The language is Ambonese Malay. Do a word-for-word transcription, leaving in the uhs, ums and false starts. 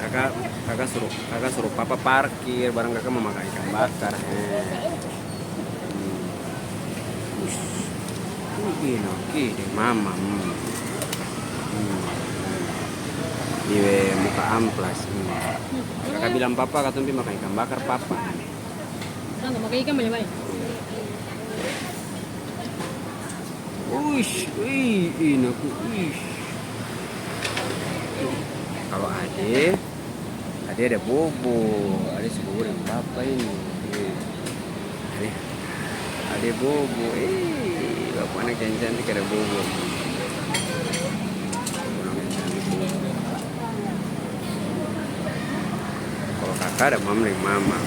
Kaka, kaka suru, kaka suru papa parkir, barang kaka mo makang ikang bakar. Eh. Hmm. Ush. Ini oke deh, mama. Hmm. Hmm. Di muka amplas. Hmm. Kaka bilang papa, katong pi makang ikang bakar, papa. Uish, wih, ini aku, uish. Kalau ade, ade ada bobo, ade su bobo deng papa ini. Nih. Ade, ade bobo, eh, bapa anak yang cantik ada bobo. Bapa anak yang cantik bobo. Kalau kaka ada mama deng mama.